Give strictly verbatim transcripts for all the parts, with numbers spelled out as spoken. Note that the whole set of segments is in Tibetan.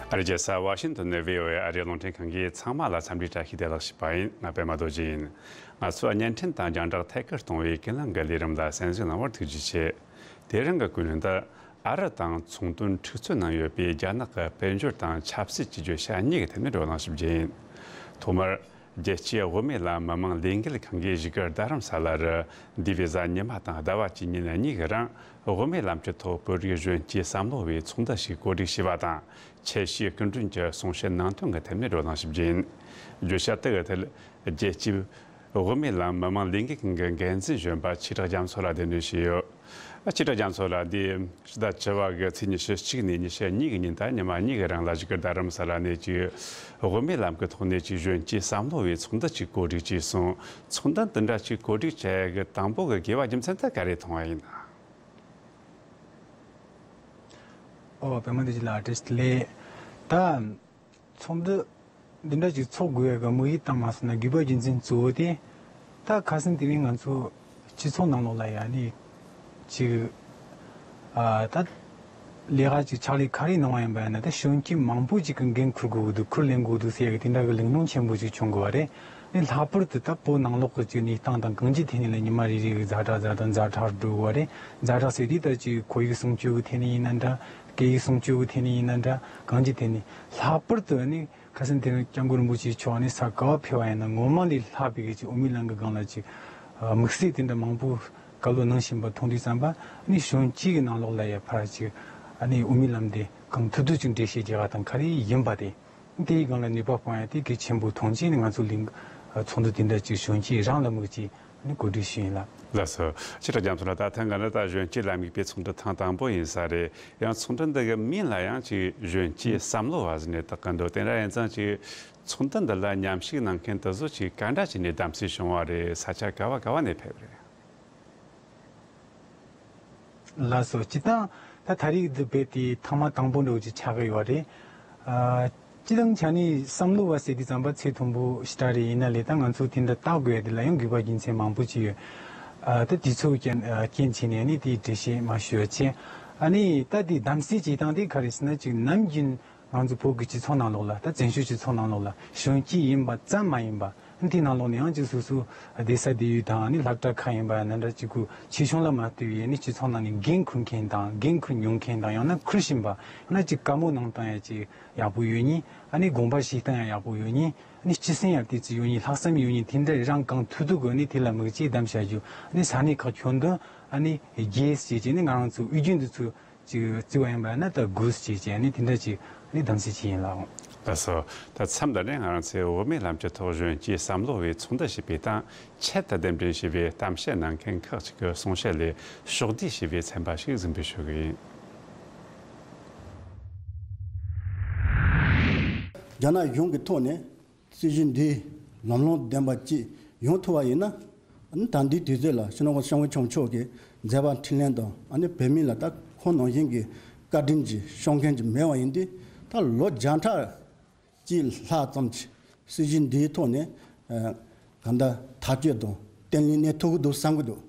ཨ་རི་རྒྱལ་ས་ཝ་ཤིང་ཏོན་ནས་བྷི་ཨོ་ཨེ་ཨ་རིའི་རླུང་འཕྲིན་ཁང་གིས་ཚང་མ་ལ་འཚམས་འདྲིའི་བཀྲ་ཤིས་བདེ་ལེགས་ཞུས་པ་ཡིན། ང་པད་མ་རྡོ་རྗེ་ཡིན། ང་ཚོས་བརྙན་འཕྲིན་དང་རྒྱང་བསྒྲགས་ཐད་ཀར་གཏོང་བའི་ཀུན་གླེང་གི་ལས་རིམ་ལ་གསན་གཟིགས་གནང་བར་ཐུགས་རྗེ་ཆེ། དེ་རིང་གི་ཀུན་གླེང་འདི་ཨ་རི་དང་ཚོང་དོན་འཁྲུག་རྩོད་ནང་ཡོད་པའི་རྒྱ་ནག་གི་དཔལ་འབྱོར་དང་ཆབ་སྲིད་ཀྱི་བརྗོད་བྱ་གཉིས་ཀྱི་ཐད་ནས་བགྲོ་གླེང་ཞིབ་རྒྱས་ཡིན། ཐོག་མར། རྒྱལ་སྤྱིའི་དབུ་མའི་ལམ་མི་མང་ལས་འགུལ་ཁང་གིས་བཞུགས་སྒར་རྡ་རམ་ས་ལར། འདས་པའི་གཟའ་ཉི་མ་དང་ཟླ་བ་བཅུ་གཉིས་ཉིན་གཉིས་ཀྱི་རིང་། དབུ་མའི་ལམ་གྱི་ཐོག་བོད་རིགས་གཞོན་སྐྱེས་བསམ་བློ་བའི་ཚོགས་འདུ་ཞིག་གོ་སྒྲིག་བྱས་པ་དང་། ཁྱད་ཆོས་སྐུ་མགྲོན་གྱི་གསུང་བཤད་ནང་དོན་གྱི་ཐད་ནས་བགྲོ་གླེང་ཞིབ་རྒྱས་ཡིན། བརྗོད་བྱ་དེ་གའི་ཐད། རྒྱལ་སྤྱིའི་དབུ་མའི་ལམ་མི་མང་ལས་འགུལ་ཁང་གི་འགན་འཛིན་གཞོན་པ་ཆོས་གྲགས་རྒྱ་མཚོ་ལགས་གདན་འདྲེན་བྱས་ཡོད། ཆོས་གྲགས་རྒྱ་མཚོ་ལགས་འདི་ཕྱི་ཟླ་བཅུ་པ་གི་ཚེས་ཉི་ཤུ་གཅིག་ནས་ཉི་ཤུ་གཉིས་ཀྱི་ཉིན་དང་ཉི་མ་གཉིས་ཀྱི་རིང་ལ་བཞུགས་སྒར་རྡ་རམ་ས་ལ་ནས་ཀྱི་དབུ་མའི་ལམ་གྱི་ཐོག་ནས་ཀྱི་གཞོན་སྐྱེས་བསམ་བློ་བའི་ཚོགས་འདུ་ཅིག་གོ་སྒྲིག་བྱས་སོང་། ཚོགས་འདུ་འདི་འདྲ་ཅིག་གོ་སྒྲིག་བྱ་ཡག་གི་དང་པོ་གི་དགོས་པ་རྒྱུ་མཚན་དེ་ག་རེ་མཐོང་བ་ཡིན་ན། ཨོ་པད་མ་བདེ་སྐྱིད་ལགས་བཀྲ་ཤིས་བདེ་ལེགས། ད། ཚོགས་འདུ་འདི་འདྲ་ཅིག་ཚོགས་དགོས་ཡ་གི་དམིགས་ཡུལ་བཏང་མ་སོང་ན་དགོས་པ་རྒྱུ་མཚན་གཙོ་བོ་དེ། ད་ཁ་སང་དེ་རིང་ང་ཚོ་སྤྱི་ཚོགས་ནང་ལོགས་ལ་ཡ་ནི་ཅིག་ཨ་ད་ལས་ཀ་ཅིག་ཕྱག་ལས་ག་རེ་གནང་བ་ཡིན་པ་ཡིན་ན་ད་གཞོན་སྐྱེས་མང་པོ་ཅིག་གི་འགན་འཁུར་དགོས་ཀྱི་འདུག་འཁུར་ལེན་དགོས་ཀྱི་འདུག་ཟེར་ཡ་གི་དེ་འདྲ་གི་ལུང་སྟོན་ཆེན་པོ་ཅིག་བྱུང་དགོས་པ་རེད། ནི་ལྷག་པར་དུ་ད་བོད་ནང་ལོགས་ཀྱི་ཅིག་གནས་སྟངས་དང་གང་ཅིའི་ཐད་ནས་ལ་ཉི་མ་རེ་རེ་གི་ཛ་དྲག་ཛ་དྲག་ཛ་དྲག་འགྲོ་དགོས་པ་རེད། ཛ་དྲག་ཟེར་དུས་ད་ཅིག་ཁོར་ཡུག་སྲུང་སྐྱོབ་ཀྱི་ཐད་ནས་ཡིན་ན་འདྲ། སྐད་ཡིག་སྲུང་སྐྱོབ་ཀྱི་ཐད་ནས་ཡིན་ན་འདྲ། གང་ཅིའི་ཐད་ནས་ལྷག་པར་དུ་ནི་ཁ་སང་དེ་རིང་སྐྱབས་མགོན་རིན་པོ་ཆེ་མཆོག་ནི་ས་ག་བ་ཕེབས་པ་ཡིན་ན་ངོ་མ་ལས་ལྷག་པའི་གི་ཅིག་དབུ་མའི་ལམ་གྱི་སྒང་ལ་ཅིག་དམིགས་བསལ་དེ་འདྲ་མང་པོ་བཀའ་སློབ་གནང་བཞིན་པ་མཐོང་དུས་ཙམ་པ་ནི་གཞོན་སྐྱེས་ཀྱི་ནང་ལོགས་ལ་ཡ་ཕར་ཅིག་ཨ་ནི་དབུ་མའི་ལམ་དེ་གང་ཐུབ་ཐུབ་ཅིག་འགྲེལ་བཤད་རྒྱག་པ་དང་ག་རེ་ཡིན་པ་དེ། དེའི་སྒང་ལ་ནུས་པ་སྤུངས་ཡ་དེ་གལ་ཆེན་པོ་མཐོང་རྗེས་ནས་ང་ཚོ་གླིང་ཚོགས་འདུ་དེ་འདྲ་ཅིག་གཞོན་སྐྱེས་རང་ལ་དམིགས་ཀྱིས་ནི་གོ་སྒྲིག་ཞུས་ཡིན་ལགས། ལགས་སོ། ཆོས་གྲགས་རྒྱ་མཚོ་ལགས། ད་ཐེངས་འདི་ནི་ད་གཞོན་སྐྱེས་ལ་དམིགས་པའི་ཚོགས་འདུ་ཐེངས་དང་པོ་ཡིན་ས་རེད། ཡང་ཚོགས་འདུ་འདི་གི་མིང་ལ་ཡང་ཅིག་གཞོན་སྐྱེས་བསམ་བློ་བ་ཟེར་ནས་བཏགས་ཀྱི་འདུག་དེ་འདྲ་ཡིན་ཙང་ཅིག་ཚོགས་འདུ་འདི་ལ་མཉམ་ཞུགས་གནང་མཁན་དེ་ཚོ་ཅིག་ག་འདྲ་བྱས་ནས་གདམ་གསེས་བྱུང་བ་རེད། ས་ཆ་ག་བ་ག་བ་ནས་ཕེབས་རེད། ལགས་སོ། སྤྱིར་བཏང་ད་ད་རེས་འདི་རྦད་དེ་ཐེངས་མ་དང་པོ་འདྲ་བོ་ཅིག་ཆགས་ཀྱི་ཡོད་རེད། ཨ། སྤྱིར་བཏང་ཆ་ནས་བསམ་བློ་བ་ཟེར་དུས་ཙམ་པ་ཚད་མཐོན་པོ་ཞེ་དྲག་རེད། ཡིན་ན་ལས་ད་ང་ཚོ་དེ་འདྲ་བཏགས་དགོས་ཡ་དེ་ལ་ཡང་དགོས་པ་རྒྱུ་མཚན་མང་པོ་ཅིག་ཡོད། ཨ། ད་དུས་ཚོད་རྐྱེན་རྐྱེན་བྱས་ནས་ནི་དེའི་འགྲེལ་བཤད་མ་ཞུ་བ་བྱས། ཨ་ནི་ད་དེ་གདམ་གསེས་བྱེད་སྟངས་དེ་ག་རེ་ཟེར་ན་ཅིག་ནམ་རྒྱུན་ང་ཚོ་བོད་ཀྱི་སྤྱི་ཚོགས་ནང་ལོགས་ལ་ད་བཙན་བྱོལ་སྤྱི་ཚོགས་ནང་ལོགས་ལ་གཞོན་སྐྱེས་ཡིན་པ་ཙམ་མ་ཡིན་པ། དེའི་ནང་ལོགས་ནས་ཡང་ཅིག་སོ་སོ་བསྡད་ས་བསྡད་ཡུལ་དང་ནི་སློབ་གྲྭ་ཁག་ཡིན་པ་ཡང་ན་འདྲ་ཅིག་གུ་ཆེ་ཆུང་ལ་མ་ལྟོས་པའི་ནི་སྤྱི་ཚོགས་ནང་ནས་འགན་འཁུར་མཁན་དང་འགན་འཁུར་མྱོང་མཁན་དང་ཡང་ན་འཁུར་བཞིན་པ་ཡང་ན་ཅིག་བཀའ་མོལ་གནང་སྟངས་ཡང་ཅིག་ཡག་པོ་ཡོད་མཁན། ཨ་ནི་དགོངས་པ་བཞེས་སྟངས་ཡང་ཡག་པོ་ཡོད་མཁན། ཨ་ནི་སྤྱི་སེམས་ཡང་ཏོག་ཙམ་ཡོད་མཁན། ལྷག་བསམ་ཡོད་མཁན། དེ་འདྲ་རང་གང་ཐུབ་ཐུབ་གི་ནི་དེ་ལ་དམིགས་བྱས་གདམ་བྱ་རྒྱུ། ཨ་ནི་ས་གནས་ཁག་ཁྱོན་བསྡོམས་ཨ་ནི་རྒྱས་བྱས་བྱས་ནི་ང་རང་ཚོ་དབུས་རྒྱུན་དུ་ཚུར་ཅིག་བརྩི་བ་ཡིན་པ་ཡིན་ན་ད་དགོས་ཅེས་བྱས་ནས་དེ་འདྲ་ཅིག་ནི་གདམ་གསེས་ཅིག་ཡིན་ལགས། ལགས་སོ། ད་མཚམས་འདི་ནས་ང་རང་ཚོས་དབུ་མའི་ལམ་གྱི་ཐོག་གཞོན་སྐྱེས་བསམ་བློ་བའི་ཚོགས་འདུ་ཞེས་པའི་སྟེང་ཆེད་དུ་གདན་འདྲེན་ཞུས་པའི་གཏམ་བཤད་གནང་མཁན་ཁག་ཅིག་གི་གསུང་བཤད་ལས་ཕྱོགས་བསྡུས་ཞེས་པའི་ཚན་པ་ཞིག་གཟིགས་འབུལ་ཞུ་གི་ཡིན། རྒྱ་ནག་གཞུང་གི་ཐོག་ནས་སྲིད་བྱུས་འདི་ལམ་ལྷོང་ལྡན་པ་ཅིག་ཡོང་ཐུབ་པ་ཡིན་ན། ཨ་ནི་ད་ལྟའི་དུས་ཚོད་ལ་སྤྱི་ནོར་༸གོང་ས་༸སྐྱབས་མགོན་ཆེན་པོ་མཆོག་གི་མཛད་པ་འཕྲིན་ལས་དང་། ཨ་ནི་བོད་མི་ལ་ད་ཁོང་ནང་བཞིན་གྱི་བཀའ་དྲིན་གྱིས་སྐྱོང་མཁན་ཅིག་མེད་པ་ཡིན་དུས། ད་ལོ་བརྒྱ་ཕྲག་གཅིག་ལྷག་ཙམ་གྱི་སྲིད་བྱུས་འདིའི་ཐོག་ནས་ཨ་གང་ལྟར་ཐག་གཅོད་དང་བརྟན་ལྷིང་གནས་ཐུབ་ཀྱི་འདུག་བསམ་གྱི་འདུག་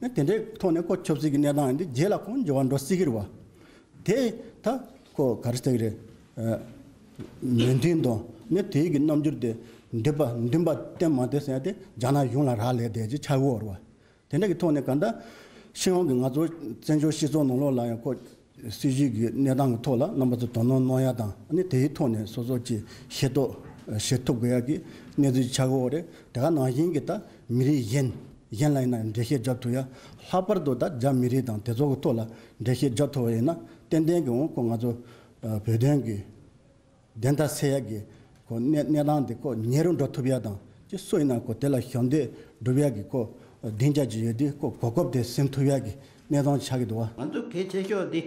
ནི་དེ་འདྲའི་ཐོག་ནས་ཁོ་ཆབ་སྲིད་ཀྱི་གནས་སྟངས་ཡིན་དུས་རྗེས་ལ་ཁོང་འགྱུར་བ་འགྲོ་སྲིད་ཀྱི་རེད་བ། དེ་ད་ཁོ་ག་རེ་ཟེར་གི་རེད། ཨ་མོས་མཐུན་དང་ནི་དེའི་གི་རྣམ་འགྱུར་དེ་འདུན་པ་འདུན་པ་བརྟན་མ་བརྟན་ཟེར་ཡ་དེ་རྒྱ་ནག་གཞུང་ལ་རག་ལས་བསྡད་ཀྱི་ཆགས་ཡོད་རེད་བ། དེ་འདྲ་གི་ཐོག་ནས་གང་ལྟར་སྤྱི་ཡོངས་ཀྱི་ང་ཚོ་བཙན་བྱོལ་སྤྱི་ཚོགས་ནང་ལོགས་ལ་ཡང་ཁོ་སྲིད་བྱུས་ཀྱི་གནས་སྟངས་ཀྱི་ཐོག་ལ་རྣམ་པ་ཚོ་དོ་སྣང་གནང་ཡ་དང་། ཨ་ནི་དེའི་ཐོག་ནས་སོ་སོ་ཀྱི་ཤེས་རྟོགས་བྱེད་ཐུབ་དགོས་ཡ་གི་གནས་ཚུལ་ཆགས་ཀྱི་ཡོད་རེད། དེ་ག་ནང་བཞིན་གྱི་ད་མི་རིགས་གཞན་གཞན་ལ་ཡིན་ན་འགྲེལ་བཤད་རྒྱབ་ཐུབ་ཡ། ལྷག་པར་དུ་ད་རྒྱ་མི་རིགས་དང་དེ་ཚོ་གི་ཐོག་ལ་འགྲེལ་བཤད་རྒྱབ་ཐུབ་པ་ཡིན་ན་ཏན་ཏན་གྱི་འོང་ཁོ་ང་ཚོ་ཨ་བོད་དོན་གྱི་བདེན་མཐའ་གསལ་ཡ་གི་ཁོ་གནས་གནས་སྟངས་དེ་ཁོ་ཉེ་རུ་འགྲོ་ཐུབ་ཡ་དང་། ཅི་སུ་ཡིན་ན་ཁོ་དེ་ལ་ཞབས་འདེགས་སྒྲུབ་ཡ་གི་ཁོ་བདེན་རྒྱ་ཅིག་ཡོད་དུས་ཁོ་གོ་སྐབས་དེ་ཟིན་ཐུབ་ཡ་གི་གནས་སྟངས་ཆགས་ཀྱི་འདུག་བ། ང་ཚོ་གལ་ཆེ་ཤོས་དེ།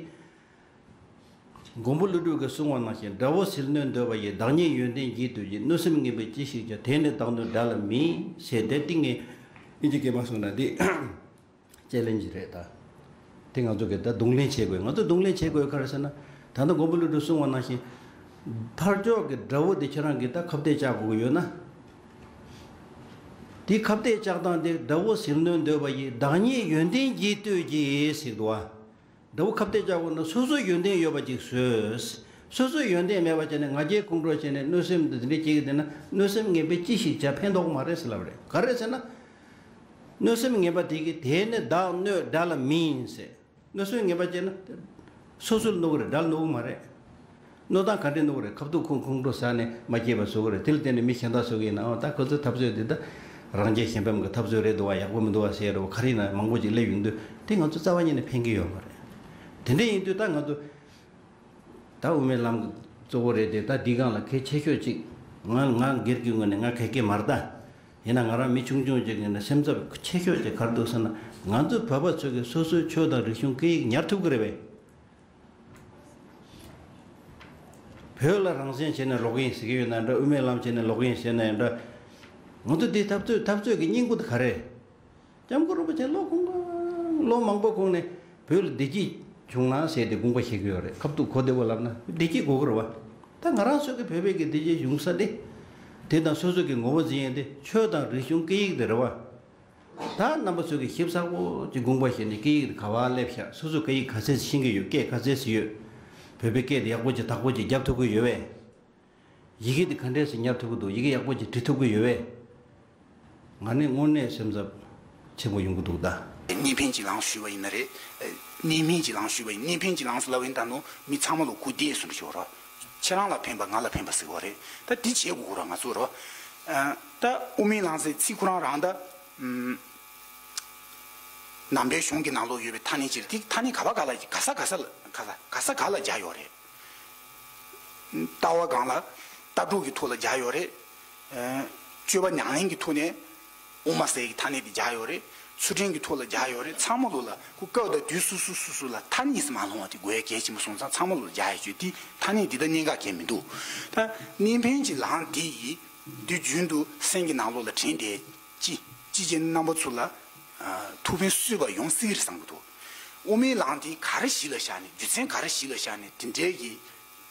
མགོན་པོ་ཀླུ་སྒྲུབ་ཀྱིས་གསུངས་པ་ནང་བཞིན། དགྲ་བོ་ཟིལ་གནོན་འདོད་པ་ཡིས། བདག་ཉིད་ཡོན་ཏན་བརྗེད་དུ་བགྱིད། གནོད་སེམས་ངན་པས་ཅི་ཞིག་བྱ། དེས་ནི་བདག་གནོད་དགྲ་ལ་མིན། ཟེར་དེ་ཏིང་ངེ་ཨིན་ཇི་སྐད་མ་གསུངས་ན་འདི་དཔྱད་གླེང་ཅིག་རེད་ད། དེ་ང་ཚོ་གིས་ད་གདོང་ལེན་བྱེད་དགོས། ང་ཚོ་གདོང་ལེན་བྱེད་དགོས་ག་རེ་ཟེར་ན། ད་ལྟ་མགོན་པོ་ཀླུ་སྒྲུབ་གསུངས་པ་ནང་བཞིན། ཕར་ཕྱོགས་ཀྱི་དགྲ་བོ་དེ་ཁྱེད་རང་གིས་ད་ཁ་གཏད་བཅག་དགོས་ཀྱི་ཡོད་ན། དེ་ཁ་གཏད་བཅག་སྟངས་དེ། དགྲ་བོ་ཟིལ་གནོན་འདོད་པ་ཡིས། བདག་ཉིད་ཡོན་ཏན་བརྗེད་དུ་བགྱིད་ཟེར་འདུག་བ། དགྲ་བོ་ཁ་གཏད་བཅག་དགོས་ན་སོ་སོ་ཡོན་ཏན་ཡོད་པ་ཅིག་བཟོས། སོ་སོའི་ཡོན་ཏན་མེད་པ་བྱས་ནས་ང་རྒྱལ་ཁོང་ཁྲོ་བྱས་ནས་གནོད་སེམས་འདི་འདྲ་སྐྱེ་གི་བསྡད་ན། གནོད་སེམས་ངན་པས་ཅི་ཞིག་བྱ། ཕན་ཐོགས་མ་རེད་ཟེར་ལབ་རེད། ག་རེ་ཟེར་ན། གནོད་སེམས་ངན་པ་དེ་གིས་དེ་ནི་བདག་གནོད་དགྲ་ལ་མིན་ཟེར། གནོད་སེམས་ངན་པ་བྱས་ན་སོ་སོ་ལ་གནོད་གི་རེད། དགྲ་ལ་གནོད་གི་མ་རེད། གནོད་སྟངས་ག་འདྲས་གནོད་གི་རེད། ཁ་ཐུག་ཁོང་ཁོང་ཁྲོ་ཟ་ནས་མ་སྐྱིད་པ་བཟོ་གི་རེད། དེ་ལ་བརྟེན་ནས་མི་གཞན་དག་ཚོ་གིས་ཡིན་ནའང་ད་ཁོ་ཚོའི་འཐབ་རྩོད་འདི་ད་རང་རྒྱལ་གཞན་ཕམ་གྱི་འཐབ་རྩོད་རེད་འདུག་བ། ཡག་པོ་མི་འདུག་བ་ཟེར་རེད་བ། ག་རེ་ཡིན་ན་མང་པོ་ཅིག་སླེབས་ཡོང་དུས་དེ་ང་ཚོ་རྩ་བ་ཉིད་ནས་ཕན་གི་ཡོད་མ་རེད། དེ་འདྲས་ཡིན་དུས་ད་ང་ཚོ་ད་དབུ་མའི་ལམ་གྱི་གཙོ་བོ་རེད་དེ། ད་འདི་སྒང་ལ་གལ་ཆེ་ཤོས་ཅིག་ང་ང་སྒེར་གྱི་ངོས་ནས་ང་ག་གེ་མ་རེད་ད། ཡིན་ན་ང་རང་མི་ཆུང་ཆུང་ཅིག་ཡིན་ན་སེམས་འཚབ་ཆེ་ཤོས་ཅིག་ག་རེ་འདུག་ཟེར་ན། ང་ཚོ་བོད་པ་ཚོ་གིས་སོ་སོའི་ཆོས་དང་རིག་གཞུང་སྐད་ཡིག་ཉར་ཐུབ་ཀྱི་རེད་པས། བོད་ལ་རང་བཙན་བྱས་ནས་ལོག་གི་ཡིན་ཟེར་གྱི་ཡོད་ན་འདྲ། དབུ་མའི་ལམ་བྱས་ནས་ལོག་གི་ཡིན་ཟེར་ན་ཡང་འདྲ། ང་ཚོ་འདི་འཐབ་རྩོད་འཐབ་རྩོད་ཀྱི་སྙིང་པོ་དེ་ག་རེ། སྐྱབས་མགོན་རིན་པོ་ཆེ་ལོ་གོང་ལོ་མང་པོ་གོང་ནས་བོད་ལ་བདེ་སྐྱིད་བྱུང་ན་ཟེར་ཏེ་དགོངས་པ་བཞེས་ཀྱི་ཡོད་རེད། ཁ་ཐུག་གོ་བདེ་པོ་ལབ་ན་བདེ་སྐྱིད་དགོས་ཀྱི་རེད་བ། ད་ང་རང་ཚོ་གི་བོད་པའི་གི་བདེ་སྐྱིད་བྱུང་ས་དེ། དེ་དང་སོ་སོ་གི་ངོ་བོ་འཛིན་ཡས་དེ་ཆོས་དང་རིག་གཞུང་སྐད་ཡིག་དེ་རེད་བ། ད་རྣམ་པ་ཚོ་གི་ཞིབ་ཚགས་པོ་ཅིག་དགོངས་པ་བཞེས་ནས་སྐད་ཡིག་དེ་ག་པར་སླེབས་ཤག་སོ་སོ་སྐད་ཡིག་ག་ཚད་ཤེས་ཀྱི་ཡོད། སྐད་ག་ཚད་ཡོད། བོད་པའི་སྐད་དེ་ཡག་པོ་ཅིག་དག་པོ་ཅིག་རྒྱབ་ཐུབ་ཀྱི་ཡོད་པས། ཡི་གེ་འདི་ག་འདྲས་སེ་ཉར་ཐུབ་ཀྱི་འདུག་ཡི་གེ་ཡག་པོ་ཅིག་འབྲི་ཐུབ་ཀྱི་ཡོད་པས། ང་ནི་དངོས་གནས་སེམས་འཚབ་ཆེན་པོ་ཡོང་གི་འདུག་ད། གནས་ཕན་གྱི་ལམ་ཞུས་པ་ཡིན་ན་རེད། གནས་མིན་གྱི་ལམ་ཞུས་པ་ཡིན། གནས་ཕན་གྱི་ལམ་ཟེར་ལབ་པ་ཡིན་ད་ནོ་མི་ཚང་མ་ལོ་གོ་བདེ་སུ་འདྲ་ཞོག་རོ། ཁྱེད་རང་ལ་ཕན་པ་ང་ལ་ཕན་པ་ཟེར་བ་རེད། ད་འདི་བྱེད་དགོས་རོ་ང་ཚོ་རོ། ད་དབུ་མའི་ལམ་ཟེར་ཚིག་ཁོ་རང་རང་ད། ནང་པའི་གཞུང་གི་ནང་ལོགས་ཡོད་པའི་ཐ་སྙད་ཅིག་རེད། དེ་ཐ་སྙད་ག་པ་ག་ལ་ག་ས་ག་ས་ལ་ག་ས་ག་ས་ག་ལ་སྦྱར་ཡོད་རེད། ལྟ་བ་སྒང་ལ་ལྟ་གྲུབ་ཀྱི་ཐོག་ལ་སྦྱར་ཡོད་རེད། སྤྱོད་པ་ཉམས་ལེན་གྱི་ཐོག་ནས་དབུ་མ་ཟེར་གྱི་ཐ་སྙད་དེ་སྦྱར་ཡོད་རེད། ཚུལ་ཁྲིམས་ཀྱི་ཐོག་ལ་སྦྱར་ཡོད་རེད། ཚང་མ་ལོ་ལ་ཁོ་སྐབས་དང་དུས་སུ་སུ་སུ་སུ་ལ་ཐ་སྙད་ཟེར་མ་ལྷུང་བ་དེ་དགོས་ཡ་གལ་ཆེན་པོ་སོང་ཙང་ཚང་མ་ལོ་ལ་སྦྱར་ཡ་ཆོས་དེ་ཐ་སྙད་འདི་ལྟར་གནད་འགག་གལ་མི་འདུག་ད་གནས་ཕན་གྱི་ལམ་འདི་ཡིས་དུས་རྒྱུན་དུ་སེམས་ཀྱི་ནང་ལོགས་ལ་དྲན་བསྡད་ཅི་ཅི་བྱས་རྣམ་པ་ཚོ་ལ་ཐུགས་ཕན་གསོས་པ་ཡོང་སྲིད་རེད་བསམ་གྱི་འདུག་དབུ་མའི་ལམ་འདི་ག་རེ་གཞི་ལ་བཞག་ནས་རྒྱུ་མཚན་ག་རེ་གཞི་ལ་བཞག་ནས་དེ་འདྲའི་གི་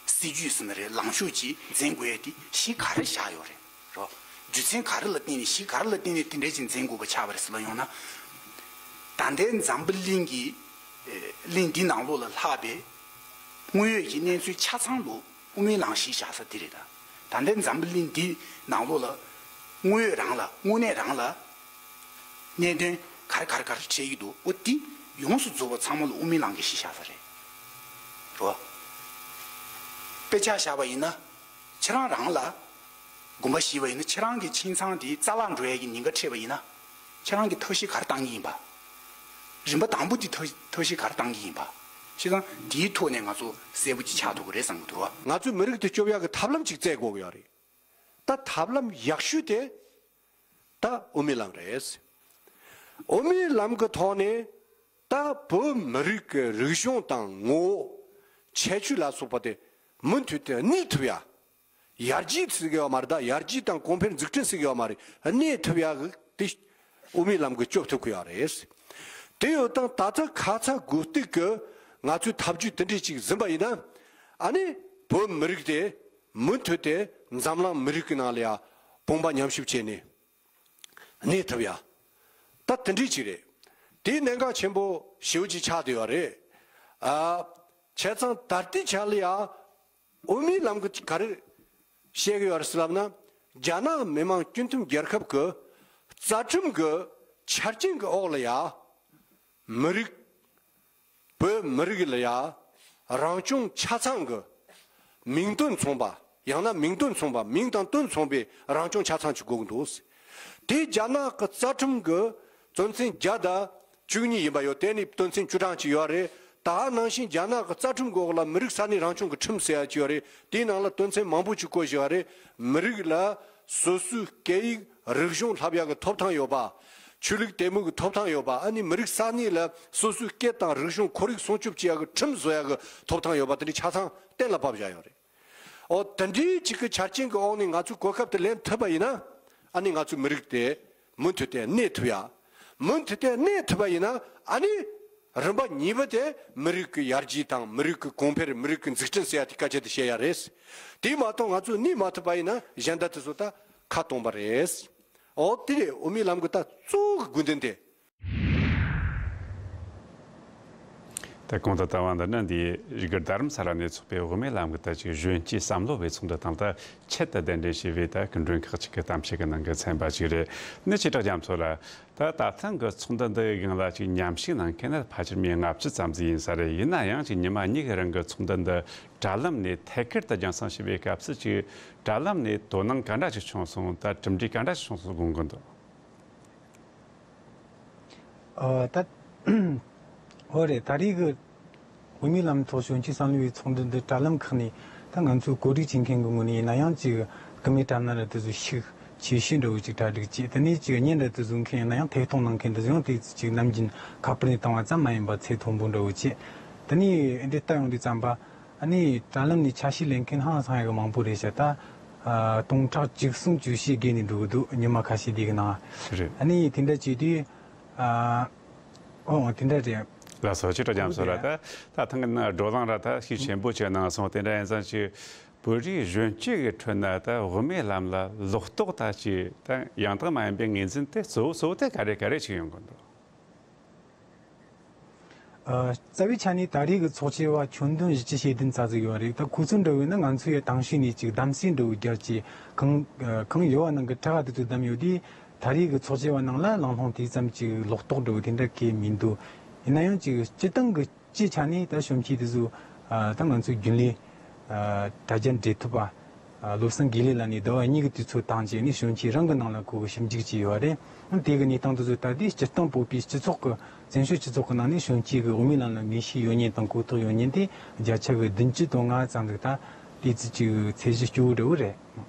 སྲིད་ཇུས་ཟེར་ན་རེད། ལངས་ཕྱོགས་ཀྱི་འཛིན་དགོས་ཡ་དེ་གཞི་ག་རེ་བཞག་ཡོད་རེད་རོ། རྒྱུ་མཚན་ག་རེ་ལ་བརྟེན་ནས་གཞི་ག་རེ་ལ་བརྟེན་ནས་དེ་འདྲའི་ཅིག་འཛིན་དགོས་པ་ཆགས་པ་རེད་ཟེར་ལ་ཡོང་ན། ད་ལྟའི་འཛམ་བུ་གླིང་གི་གླིང་འདི་ནང་ལོགས་ལ་ལྷག་པའི་དངོས་ཡོད་ཀྱི་གནས་ཚུལ་ཆ་ཚང་ལོ་དབུ་མའི་ལམ་གཞི་བཞག་ས་དེ་རེད་ད། ད་ལྟའི་འཛམ་བུ་གླིང་འདི་ནང་ལོགས་ལ་དངོས་ཡོད་རང་ལ་དངོས་གནས་རང་ལ་གནད་དོན་ག་རེ་ག་རེ་ག་རེ་འཕྲད་ཀྱི་འདུག་འོ་དེ་ཡོངས་སུ་རྫོགས་པ་ཚང་མ་ལ་དབུ་མའི་ལམ་གྱི་གཞི་བཞག་ས་རེད་རོ། དཔེ་ཆ་བཞག་པ་ཡིན་ན་ཁྱེད་རང་རང་ལ་དགོངས་པ་བཞེས་པ་ཡིན་ན་ཁྱེད་རང་གི་ཁྱིམ་ཚང་དེ་རྩ་བརླག་འགྲོ་ཡ་གི་ཉེན་ཁ་འཕྲད་པ་ཡིན་ན། ཁྱེད་རང་གིས་ཐབས་ཤེས་ག་རེ་བཏང་གི་ཡིན་པ། རིམ་པ་དང་པོ་དེ་ཐབས་ཐབས་ཤེས་ག་རེ་བཏང་གི་ཡིན་པ། བྱས་ཙང་དེའི་ཐོག་ནས་ང་ཚོ་གསལ་པོ་ཅིག་ཆགས་ཐུབ་ཀྱི་རེད་བསམ་གྱི་འདུག་རོ། ང་ཚོའི་མི་རིགས་དེ་སྐྱོབ་ཡག་གི་ཐབས་ལམ་ཅིག་བཙལ་དགོས་ཀྱི་ཡོད་རེད། ད་ཐབས་ལམ་ཡག་ཤོས་དེ་ད་དབུ་མའི་ལམ་རེད། དབུ་མའི་ལམ་གྱི་ཐོག་ནས་ད་བོད་མི་རིགས་ཀྱི་རིག་གཞུང་དང་ངོ་བོ་ཁྱད་ཆོས་ལ་སོགས་པ་དེ་མུ་མཐུད་དུ་གནས་ཐུབ་ཡ། ཡར་རྒྱས་ཟེར་གི་ཡོད་མ་རེད། ད་ཡར་རྒྱས་དང་གོང་འཕེལ་འཛུགས་སྐྲུན་ཟེར་གི་ཡོད་མ་རེད། གནས་ཐུབ་ཡག་གི་དེ་དབུ་མའི་ལམ་གྱིས་སྐྱོབ་ཐུབ་ཀྱི་ཡོད་རེད། དེ་ཡོད་དང་ད་ལྟ་ཁ་ཚ་དགོས་གཏུགས་ཀྱི་ང་ཚོའི་ཐབས་ཇུས་དེ་འདྲས་ཅིག་འཛིན་པ་ཡིན་ན། ཨ་ནི་བོད་མི་རིགས་དེ་མུ་མཐུད་དེ་འཛམ་གླིང་མི་རིགས་ཀྱི་ནང་ལ་ཡ་དཔུང་པ་མཉམ་གཤིབ་བྱས་ནས་གནས་ཐུབ་ཡ། ད་དེ་འདྲས་ཅིག་རེད། དེའི་གནད་འགག་ཆེན་པོ་ཞེ་པོ་ཅིག་ཆགས་བསྡད་ཡོད་རེད། ཨ། བྱས་ཙང་ད་ལྟའི་ཆ་ལ་ཡ། དབུ་མའི་ལམ་གྱིས་ག་རེ་བཤད་ཀྱི་ཡོད་རེད་ཟེར་ལབ་ན། རྒྱ་ནག་མི་དམངས་སྤྱི་མཐུན་རྒྱལ་ཁབ་ཀྱི་རྩ་ཁྲིམས་ཀྱི་ཆ་རྐྱེན་གྱི་འོག་ལ་ཡ། མི་རིགས། བོད་མི་རིགས་ལ་ཡ། རང་སྐྱོང་ཆ་ཚང་གི་མིང་དོན་མཚུངས་པ། ཡང་ན་མིང་དོན་མཚུངས་པ། མིང་དང་དོན་མཚུངས་པའི་རང་སྐྱོང་ཆ་ཚང་ཅིག་དགོས་ཀྱི་འདུག་དེ་རྒྱ་ནག་གི་རྩ་ཁྲིམས་ཀྱི་དོན་ཚན་བརྒྱ་དང་བཅུ་གཉིས་ཡིན་པ་ཡོད། དེ་ནི་དོན་ཚན་བཅུ་གྲངས་ཅིག་ཡོད་རེད། ད་ནང་བཞིན་རྒྱ་ནག་གི་རྩ་ཁྲིམས་འོག་ལ་མི་རིགས་ས་གནས་རང་སྐྱོང་གི་ཁྲིམས་ཟེར་ཡ་ཅིག་ཡོད་རེད། དེའི་ནང་ལ་དོན་ཚན་མང་པོ་ཅིག་བཀོད་བཞག་རེད། མི་རིགས་ལ་སོ་སོའི་སྐད་ཡིག་རིག་གཞུང་བསླབ་ཡ་གི་ཐོབ་ཐང་ཡོད་པ། ཆོས་ལུགས་དད་མོས་ཀྱི་ཐོབ་ཐང་ཡོད་པ། ཨ་ནི་མི་རིགས་ས་གནས་ལ་སོ་སོའི་སྐད་དང་རིག་གཞུང་ཁོར་ཡུག་སྲུང་སྐྱོབ་བྱེད་ཡ་གི་ཁྲིམས་བཟོ་ཡ་གི་ཐོབ་ཐང་ཡོད་པ། དེ་འདྲའི་ཆ་ཚང་གཏན་ལ་ཕབ་བཞག་ཡོད་རེད། ཨོ་དེ་འདྲའི་ཅིག་གི་ཆ་རྐྱེན་གྱི་འོག་ནས་ང་ཚོས་གོ་སྐབས་དེ་ལེན་ཐུབ་པ་ཡིན་ན། ཨ་ནི་ང་ཚོའི་མི་རིགས་དེ་མུ་མཐུད་དེ་གནས་ཐུབ་ཡ། མུ་མཐུད་དེ་གནས་ཐུབ་པ་ཡིན་ན་ཨ་ནི། རིམ་པ་གཉིས་པ་དེ་མི་རིགས་ཀྱི་ཡར་རྒྱས་དང་མི་རིགས་ཀྱི་གོང་འཕེལ། མི་རིགས་ཀྱི་འཛུགས་སྐྲུན་ཟེར་ཡ་དེ་སྐད་ཆ་དེ་བཤད་ཡ་རེད། དེ་མ་གཏོགས་ང་ཚོས་གནས་མ་ཐུབ་པ་ཡིན་ན་གཞན་དག་དེ་ཚོ་ད་ཁ་སྟོང་པ་རེད། ཨོ་དེ་རེད། དབུ་མའི་ལམ་གྱི་ད་གཙོ་བོ་གི་དགོས་འདུན་དེ། ད་གོང་དུ་བཏང་བ་འདི་ནི་འདི་རྒྱུད་རྡ་རམ་ས་ལ་ནས་ཚོགས་པའི་དབུ་མའི་ལམ་གྱི་ད་ཅིག་གཞོན་སྐྱེས་བསམ་བློ་བའི་ཚོགས་འདུ་དང་ད་ཆེད་དུ་གདན་འདྲེན་བྱས་པའི་ད་སྐུ་མགྲོན་ཁག་ཅིག་གི་གཏམ་བཤད་ཀྱི་ནང་གི་ཚན་པ་ཅིག་རེད། ནི་ཆེ་དྲག་རྒྱ་མཚོ་ལ། ད་ད་ཐེངས་ཀྱི་ཚོགས་འདུ་འདི་ཡི་སྒང་ལ་ཅིག་མཉམ་ཞུགས་གནང་མཁན་ནི་ཕལ་ཆེར་མི་ལྔ་བཅུ་ཙམ་ཟིག་ཡིན་ས་རེད། ཡིན་ན་ཡང་ཅིག་ཉི་མ་གཉིས་ཀྱི་རིང་གི་ཚོགས་འདུ་འདི་དྲ་ལམ་ནས་ཐད་ཀར་དུ་རྒྱང་སྲིང་བྱས་པའི་སྐབས་སུ་ཅིག་དྲ་ལམ་ནས་དོ་སྣང་ག་འདྲ་ཅིག་བྱུང་སོང་། ད་གྲུབ་འབྲས་ག་འདྲ་ཅིག་བྱུང་སོང་དགོངས་ཀྱི་འདུག་ཨ། ད། འོ་རེད། ད་རེས་ཀྱི་དབུ་མའི་ལམ་ཐོག་གཞོན་སྐྱེས་བསམ་བློའི་ཚོགས་འདུ་འདི་དྲ་ལམ་ཁག་ནས་ད་ང་ཚོའི་གོ་སྒྲིག་བྱེད་མཁན་གྱི་ངོས་ནས་ཡིན་ན་ཡང་ཅིག་སྐུ་མེད་དྲ་མནན་ར་དེ་ཚོ་ཤུགས་ཆེ་ཤོས་འདྲ་བོ་ཅིག་གྲ་སྒྲིག་བྱས། དེ་ནས་ཅིག་བརྙན་ར་དེ་བཟོ་མཁན་ཡིན་ན་ཡང་ཐད་གཏོང་གནང་མཁན་དེ་ཚོ་ཡང་དེ་ཅིག་ནམ་རྒྱུན་ཁ་པར་ནས་བཏང་བ་ཙམ་མ་ཡིན་པ་ཚད་མཐོན་པོ་འདྲ་བོ་བྱས། དེ་ནས་འདི་ལྟ་ཡོང་དུས་ཙམ་པ། ཨ་ནི་དྲ་ལམ་ནས་ཆ་ཤས་ལེན་མཁན་ཧང་སང་ཡག་གི་མང་པོ་རེད་ཤག་ད། ཨ། སྟོང་ཕྲག་བཅུ་གསུམ་བཅུ་བཞི་བརྒལ་ནས་འགྲོ་གི་འདུག་ཉི་མ་ཁ་ཤས་འདི་གི་ནང་། རེད། ཨ་ནི་དེ་འདྲ་བྱས་དུས། ཨ། ཨོ་དེ་འདྲ་རེད། ལགས་སོ། ཆེ་དྲག་རྒྱ་མཚོ་ལ། ད་ད་ཐེངས་ཀྱི་ནང་བགྲོ་གླེང་ར་ད་ཤུགས་ཆེན་པོ་བྱས་གནང་སོང་། དེ་འདྲ་ཡིན་ཙང་ཅིག་བོད་རིགས་གཞོན་སྐྱེས་ཀྱི་ཁྲོད་ན་ད་དབུ་མའི་ལམ་ལ་ལོག་རྟོག་ད་ཅིག་ད་ཡང་དག་མ་ཡིན་པའི་ངོས་འཛིན་དེ་གཙོ་བོ་གཙོ་བོ་དེ་ག་རེ་ག་རེ་ཅིག་ཡོང་གི་འདུག་ཨ། རྩ་བའི་ཆ་ནས་ད་རེས་ཀྱི་ཚོགས་ཆེན་བ་ཁྱོན་བསྡོམས་བཞི་བཅུ་ཞེ་བདུན་ཙམ་ཟིག་ཡོད་རེད། ད་ཁོ་ཚོ་འདྲ་བོ་ཡིན་ན་ང་ཚོ་ཡི་དང་ཤོས་ནས་ཅིག་གདམ་གསེས་འདྲ་བོ་རྒྱབ་ཀྱི་གང་གང་ཡོད་བ་ནང་གི་དྲ་བ་དེ་ཚོ་བདམས་ཡོད་དུས། ད་རེས་ཀྱི་ཚོགས་ཆེན་བ་ནང་ལ་ལང་ལྷོང་དེ་ཙམ་ཅིག་ལོག་རྟོག་འདྲ་བོ་དེ་འདྲ་གས་མི་འདུག་ཡིན་ན་ཡང་ཅིག་སྤྱིར་བཏང་གི་སྤྱིའི་ཆ་ནས་ད་གཞོན་སྐྱེས་དེ་ཚོ། ཨ། ད་ང་ཚོའི་རྒྱུན་ལས། ཨ། དྲ་རྒྱ་འབྲེལ་མཐུད་པ། ཨ། བློ་བཟང་དགེ་ལེགས་ལགས་ནས་ཟླ་བ་གཉིས་ཀྱི་དུས་ཚོད་བཏང་བྱས་ནས་གཞོན་སྐྱེས་རང་གི་ནང་ལ་ཁོ་གི་ཞིབ་འཇུག་བྱས་ཡོད་རེད། དེ་གི་གནས་སྟངས་དེ་ཚོ་ལྟ་དུས་སྤྱིར་བཏང་བོད་པའི་སྤྱི་ཚོགས་ཀྱི་བཙན་བྱོལ་སྤྱི་ཚོགས་ཀྱི་ནང་ནས་གཞོན་སྐྱེས་ཀྱི་དབུ་མའི་ལམ་ལ་ངེས་ཤེས་ཡོད་མཁན་དང་གོ་རྟོགས་ཡོད་མཁན་དེ་བརྒྱ་ཆ་གི་བདུན་ཅུ་དོན་ལྔ་ཙམ་ཟིག་ད་དེ་ཙི་ཅིག་ཚད་གཞི་སྐྱོ་བོ་འདྲ་བོ་རེད།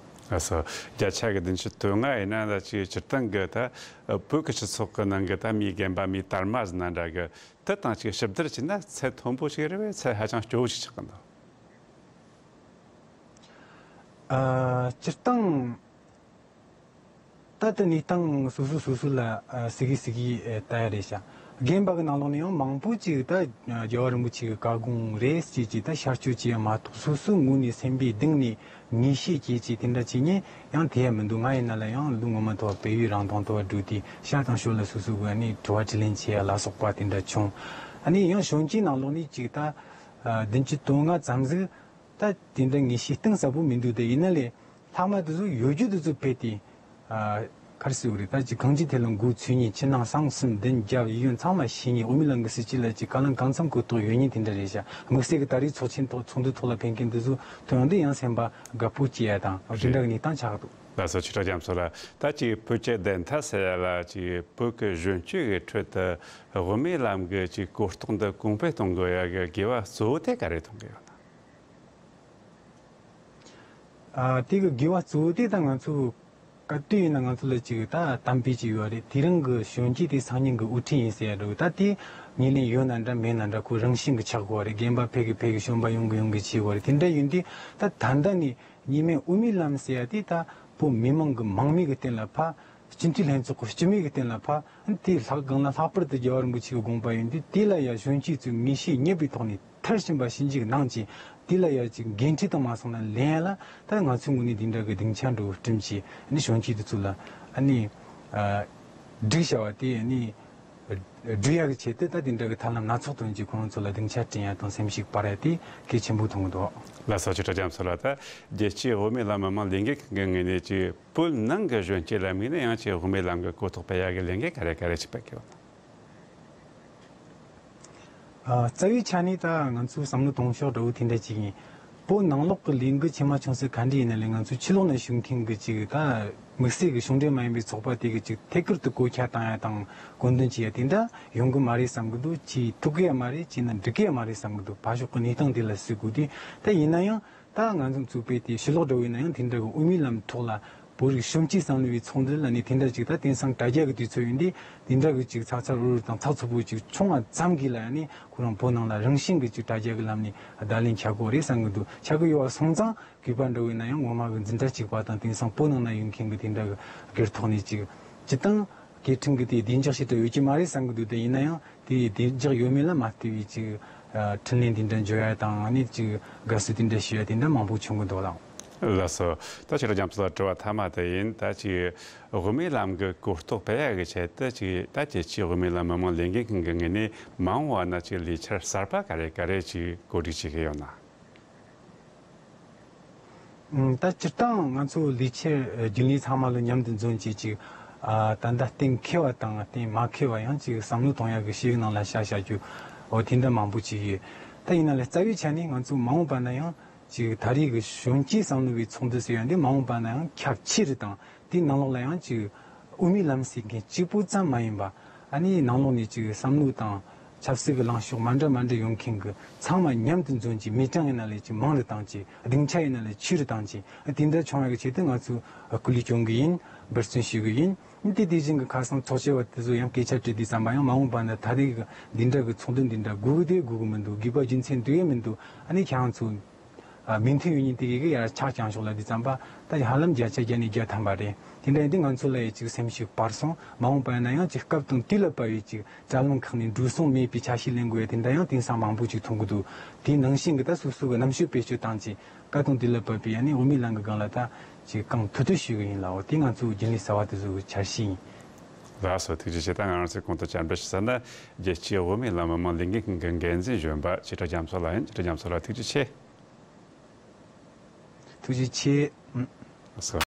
ལགས་སོ། བརྒྱ་ཆ་གི་བདུན་ཅུ་དོན་ལྔ་ཡིན་ན་ད་ཅིག་སྤྱིར་བཏང་གི་ད་བོད་ཀྱི་སྤྱི་ཚོགས་ཀྱི་ནང་གི་ད་མིའི་རྒན་པ་མིའི་དར་མ་ཟེར་ན་འདྲ་གི། དེ་དང་ཅིག་ཞིབ་བསྡུར་བྱས་ན་ཚད་མཐོན་པོ་ཞིག་རེད་པས། ཚད་ཧ་ཅང་སྐྱོ་བོ་ཞིག་ཆགས་ཀྱི་འདུག་ཨ། སྤྱིར་བཏང་ད་ལྟ་གནས་སྟངས་སོ་སོ་སོ་སོ་ལ་ཨ་སི་གི་སི་གི་ཨེ་ལྟ་ཡ་རེད་ཤག་རྒན་པ་གི་ནང་ལོགས་ནས་ཡང་མང་པོ་ཅིག་ད་རྒྱལ་བ་རིན་པོ་ཆེ་གི་བཀའ་དགོངས་རེད་ཅེས་ཀྱི་ད་ཤར་སྐྱོད་བྱས་ཡ་མ་གཏོགས། སོ་སོའི་ངོས་ནས་སེམས་པའི་གཏིང་ནས་ངེས་ཤེས་སྐྱེས་ཀྱི་དེ་འདྲ་བྱེད་མཁན་ཡང་དེ་ཡང་མི་འདུག་ང་ཡིན་ན་ལ་ཡང་ལོ་སྔོན་མ་ཐོག་བལ་ཡུལ་རང་དང་དུ་བ་འགྲོ་དུས་ཤར་དང་ཤོར་ལ་སོ་སོ་གི་ཨ་ནི་དྲི་བ་དྲིས་ལན་བྱེད་ཡ་ལ་སོགས་པ་དེ་འདྲ་བྱུང་། ཨ་ནི་ཡང་གཞོན་སྐྱེས་ནང་ལོགས་ནས་ཅིག་ད་ཨ་བདུན་ཅུ་དོན་ལྔ་ཙམ་ཟིག་ད་དེ་འདྲ་ངེས་ཤེས་གཏིང་ཟབ་པོ་མི་འདུག་དེ་ཡིན་ན་ལས་ལྷག་མ་དེ་ཚོ་ཡོད་རྒྱུ་དེ་ཚོ་ཕེད་དེ། ཨ། ག་རེ་ཟེར་དགོས་རེད། ད་ཅིག་གང་ཅི་ཐད་ལ་མགོ་ཚོས་མཁན། ཕྱི་ནང་གསང་གསུམ་བདུན་བརྒྱ་ཡིད་ཡོན་ཚང་མ་ཤེས་མཁན། དབུ་མའི་ལམ་གྱི་སྲིད་བྱུས་ལ་ཅིག་བཀའ་བློན་གང་འཚམ་གོ་རྟོགས་ཡོད་མཁན་དེ་འདྲ་རེད་ཤག་དམིགས་བསལ་གྱི་ད་རེས་ཚོགས་ཆེན་ཐོག་ཚོགས་འདུ་ཐོག་ལ་ཕེབས་མཁན་དེ་ཚོ་ཐོན་ཡོང་དུས་ཡང་སེམས་པ་དགའ་པོ་སྐྱེ་ཡ་དང་དེ་འདྲ་གི་གནས་སྟངས་ཆགས་འདུག་ལགས་སོ། ཆེ་དྲག་རྒྱ་མཚོ་ལགས། ད་ཅིག་བོད་ཀྱི་བདེན་མཐའ་ཟེར་ཡ་ལ་ཅིག་བོད་ཀྱི་གཞོན་སྐྱེས་ཀྱི་ཁྲོད་དུ་དབུ་མའི་ལམ་གྱི་ཅིག་གོ་རྟོགས་འདི་གོང་འཕེལ་གཏོང་དགོས་ཡ་གི་དགོས་པ་གཙོ་བོ་དེ་ག་རེ་མཐོང་གི་ཡོད་ན། ཨ། དེ་གི་དགོས་པ་གཙོ་བོ་དེ་ད་ང་ཚོ་ག་དུས་ཡིན་ན་ང་ཚོ་ལ་ཅིག་ད་གཏམ་དཔེ་ཅིག་ཡོད་རེད། དེ་རིང་གི་གཞོན་སྐྱེས་དེ་སང་ཉིན་གི་དབུ་ཁྲིད་ཡིན་ཟེར་ཡ་འདྲ་བོ། ད་དེ་ཉེར་ལེན་ཡོད་ན་འདྲ་མེད་ན་འདྲ་ཁོ་རང་བཞིན་གི་ཆགས་དགོས་རེད། རྒན་པ་ཕེབས་གི་ཕེབས་གི་གཞོན་པ་ཡོང་གི་ཡོང་གི་བྱེད་དགོས་རེད། དེ་འདྲ་ཡིན་དུས་ད་ད་ལྟ་ནས་ཉི་མའི་དབུ་མའི་ལམ་ཟེར་ཡ་དེ་ད་བོད་མི་མང་གི་མང་མོས་གི་སྟེང་ལ་ཕ། སྤྱི་འཐུས་ལྷན་ཚོགས་ཀྱི་སྤྱི་མོས་ཀྱི་སྟེང་ལ་ཕ། དེ་ལྷག་གང་ལ་ལྷག་པར་དུ་རྒྱལ་བ་རིན་པོ་ཆེ་གི་དགོངས་པ་ཡིན་དུས་དེ་ལ་ཡ་གཞོན་སྐྱེས་ཚོས་ངེས་ཤེས་རྙེད་པའི་ཐོག་ནས་མཐར་ཕྱིན་པ་ཞིབ་འཇུག་གནང་ཅིང་། དེ་ལ་ཡ་ཅིག་འགན་འཁྲི་དང་མ་སོང་ན་ལེན་ཡ་ལ་ད་ང་ཚོའི་ངོས་ནས་འདི་འདྲ་གི་སྡིངས་ཆ་འགྲོ་བསྐྲུན་ཅིང་ཨ་ནི་གཞོན་སྐྱེས་དེ་ཚོ་ལ་ཨ་ནི་ཨ་སྒྲིག་བྱ་བ་དེ་ཨ་ནི་སྒྲུབ་ཡ་གི་ཆེད་དུ་ད་དེ་འདྲ་གི་ཐབས་ལམ་སྣ་ཚོགས་བཏོན་ཅིང་ཁོང་ཚོ་ལ་སྡིངས་ཆ་བསྐྲུན་ཡ་དང་སེམས་ཤུགས་སྤར་ཡ་དེ་གལ་ཆེན་པོ་མཐོང་གི་འདུག་ལགས་སོ། ཆེ་དྲག་རྒྱ་མཚོ་ལགས། ད་རྒྱལ་སྤྱིའི་དབུ་མའི་ལམ་མི་མང་ལས་འགུལ་ཁང་གི་ངོས་ནས་ཀྱི་བོད་ནང་གི་གཞོན་སྐྱེས་ལ་དམིགས་ནས་ཡང་ཅིག་དབུ་མའི་ལམ་གྱི་གོ་རྟོགས་སྤེལ་ཡག་གི་ལས་འགུལ་ག་རེ་ག་རེ་ཅིག་སྤེལ་གི་ཡོད། ཨ། རྩ་བའི་ཆ་ནས་ད་ང་ཚོའི་བསམ་བློ་གཏོང་ཕྱོགས་འདྲ་བོ་དེ་འདྲ་ཅིག་ཡིན། བོད་ནང་ལོགས་ཀྱི་ལས་འགུལ་ཆེ་མ་ཆུང་ས་ག་འདྲ་ཡིན་ན་ལས་ང་ཚོའི་ཕྱི་ལོགས་ནས་ཞུགས་མཁན་གྱི་ཅིག་ད་དམིགས་བསལ་གྱི་གཞུང་འབྲེལ་མ་ཡིན་པའི་ཚོགས་པ་དེ་གི་ཅིག་ཐད་ཀར་དུ་བཀོད་ཁྱབ་བཏང་ཡ་དང་སྐུ་མདུན་བྱེད་ཡ་དེ་འདྲ་ཡོང་གི་མ་རེད་བསམ་གི་འདུག་བྱེད་ཐུབ་གི་ཡ་མ་རེད། བྱས་ན་འགྲིག་གི་ཡ་མ་རེད་བསམ་གི་འདུག་ཕར་ཕྱོགས་ཀྱི་གནས་སྟངས་དེ་ལ་གཟིགས་དགོས་དུས་ད་ཡིན་ན་ཡང་། ད་ང་ཚོ་ཚུགས་པའི་དེ་ཕྱི་ལོགས་འདྲ་བོ་ཡིན་ན་ཡང་དེ་འདྲ་གི་དབུ་མའི་ལམ་ཐོག་ལ་བོད་རིགས་གཞོན་སྐྱེས་བསམ་བློ་བའི་ཚོགས་འདུ་ལ་ནི་དེ་འདྲ་ཅིག་ད་དེང་སང་དྲ་རྒྱ་གི་དུས་ཚོད་ཡིན་དུས་དེ་འདྲ་གི་ཅིག་ཚ་ཚ་རུ་རུ་དང་ཚགས་ཚུད་པོ་ཅིག་བྱུང་བ་ཙམ་གྱིས་ལ་ཡང་ནི་ཁོ་རང་བོད་ནང་ལ་རང་བཞིན་གྱི་ཅིག་དྲ་རྒྱ་གི་ལམ་ནས་བརྡ་ལན་ཆགས་དགོས་རེད་བསམ་གི་འདུག་ཆགས་གི་ཡོད་པ་སོང་ཙང་གུས་པ་འདྲ་བོ་ཡིན་ན་ཡང་ངོ་མ་གི་འཛིན་གྲྭ་གཅིག་པ་དང་དེང་སང་བོད་ནང་ན་ཡོད་མཁན་གི་དེ་འདྲ་གི་སྒེར་ཐོག་ནས་ཅིག་སྤྱི་བཏང་སྐད་འཕྲིན་གི་དེ་བདེ་འཇགས་ཞིག་ཏུ་ཡོད་ཀྱི་མ་རེད་བསམ་གི་འདུག་དེ་ཡིན་ན་ཡང་། དེ་ཡི་བདེ་འཇགས་ཡོད་མེད་ལ་མ་ལྟོས་པའི་ཅིག་ཨ་འཕྲིན་ལན་དེ་འདྲ་འཇོག་ཡ་དང་ཨ་ནི་ཅིག་དགའ་བསུ་དེ་འདྲ་ཞུ་ཡ་དེ་འདྲ་མང་པོ་བྱུང་གི་འདུག་ལགས། ལགས་སོ། ད་ཕྱི་དྲོ་རྒྱ་མཚོ་ལ་དྲི་བ་མཐའ་མ་དེ་ཡིན། ད་ཅིག་དབུ་མའི་ལམ་གྱི་གོ་རྟོགས་སྤེལ་ཡག་གི་ཆེད་དུ་ཅིག་ད་རྒྱལ་སྤྱིའི་དབུ་མའི་ལམ་མི་མང་ལས་འགུལ་ཁང་གི་ངོས་ནས་མ་འོངས་པ་ན་ཅིག་ལས་འཆར་གསར་པ་ག་རེ་ག་རེ་ཅིག་གོ་སྒྲིག་བྱེད་ཀྱི་ཡོད་ན། ཨང་། ད་སྤྱིར་བཏང་ང་ཚོ་ལས་འཆར་རྒྱུན་ལས་ཚང་མ་ལ་མཉམ་དུ་འཛོམས་བྱས་ཅིག་ཨ་ད་ལྟ་གཏན་འཁེལ་བ་དང་གཏན་མ་འཁེལ་བ་ཡང་ཅིག་བསམ་བློ་གཏོང་ཡག་གི་ཤེས་ཡོན་ནང་ལ་བྱ་བྱ་རྒྱུ། འོ་དེ་འདྲ་མང་པོ་ཅིག་ཡོད། ད་ཡིན་ན་ལས་རྩ་བའི་ཆ་ནས་ང་ཚོ་མ་འོངས་པ་ན་ཡང་ཅིག་ད་རེས་ཀྱི་གཞོན་སྐྱེས་བསམ་བློ་བའི་ཚོགས་འདུ་ཟེར་ཡ་འདི་མ་འོངས་པ་ན་ཡང་ཁྱབ་ཆེ་རུ་དང་དེའི་ནང་ལོགས་ལ་ཡང་ཅིག་དབུ་མའི་ལམ་ཟེར་མཁན་གཅིག་པུ་ཙམ་མ་ཡིན་པ། ཨ་ནི་ནང་ལོགས་ནས་ཅིག་བསམ་བློ་དང་ཆབ་སྲིད་ཀྱི་ལངས་ཕྱོགས་མ་འདྲ་མ་འདྲ་ཡོང་མཁན་གྱི་ཚང་མ་མཉམ་དུ་འཛོམས་ཀྱི་མི་གྲངས་ཡིན་ན་ལས་ཅིག་མང་རུ་བཏང་ཅིག་སྡིངས་ཆ་ཡིན་ན་ལས་ཆེ་རུ་བཏང་ཅིག་དེ་འདྲ་བྱུང་བ་གི་ཆེད་དུ་ང་ཚོས་སྐུ་ལས་སྐྱོན་གི་ཡིན། འབད་བརྩོན་ཞུ་གི་ཡིན། དེ་དེ་བཞིན་གྱི་ཁ་སང་ཚོགས་ཆེན་བ་དེ་ཚོ་ཡང་སྐད་ཆ་དྲིས་དུས་ཙམ་པ་ཡང་མ་འོངས་པ་ན་ད་རེས་ཀྱི་འདི་འདྲ་གི་ཚོགས་འདུ་འདི་འདྲ་དགོས་གི་དེ་དགོས་གི་མི་འདུག་དགོས་པ་རྒྱུ་མཚན་འདུག་ཡང་མི་འདུག་ཨ་ནི་ཁྱེད་རང་ཚོ་ཨ་མོས་མཐུན་ཡོད་མཁན་དེ་གས་ཀྱི་ཡར་ཕྱག་བརྐྱངས་ཤོག་ལབ་དུས་ཙམ་པ་ད་ཧ་ལམ་བརྒྱ་ཆ་བརྒྱ་ནས་བརྒྱ་ཐམ་པ་རེད། དེ་འདྲ་ཡིན་དུས་ང་ཚོ་ལ་ཡི་ཅིག་སེམས་ཤུགས་སྤར་སོང་། མ་འོངས་པ་ཡིན་ན་ཡང་ཅིག་སྐབས་དང་དུས་ལ་བབ་པའི་ཅིག་དྲ་ལམ་ཁག་ནས་འགྲོ་སོང་མེད་པའི་ཆ་ཤས་ལེན་དགོས་ཡ་དེ་འདྲ་ཡང་དེང་སང་མང་པོ་ཅིག་མཐོང་གི་འདུག་དེའི་ནང་བཞིན་གྱི་ད་སོ་སོ་གི་རྣམ་དཔྱོད་བེད་སྤྱོད་བཏང་ཅིག་སྐབས་དང་དུས་ལ་བབ་པའི་ཡ་ནི་དབུ་མའི་ལམ་གྱི་སྒང་ལ་ད་ཅིག་རྐང་ཐུག་ཐུག་ཞུ་གི་ཡིན་ལ། འོ་དེ་ང་ཚོའི་རྒྱུན་ལས་གསར་བ་དེ་ཚོ་གི་འཆར་གཞི་ཡིན། ལགས་སོ། ཐུགས་རྗེ་ཆེ། ད་ང་རང་ཚོས་གོང་དུ་བཅར་འདྲི་ཞུ་ས་ན་རྒྱལ་སྤྱིའི་དབུ་མའི་ལམ་མི་མང་ལས་འགུལ་ཁང་གི་འགན་འཛིན་གཞོན་པ་ཆོས་གྲགས་རྒྱ་མཚོ་ལགས་ཡིན། ཆོས་གྲགས་རྒྱ་མཚོ་ལགས་ཐུགས་རྗེ་ཆེ། ཐུགས་རྗེ་ཆེ། ལགས་སོ།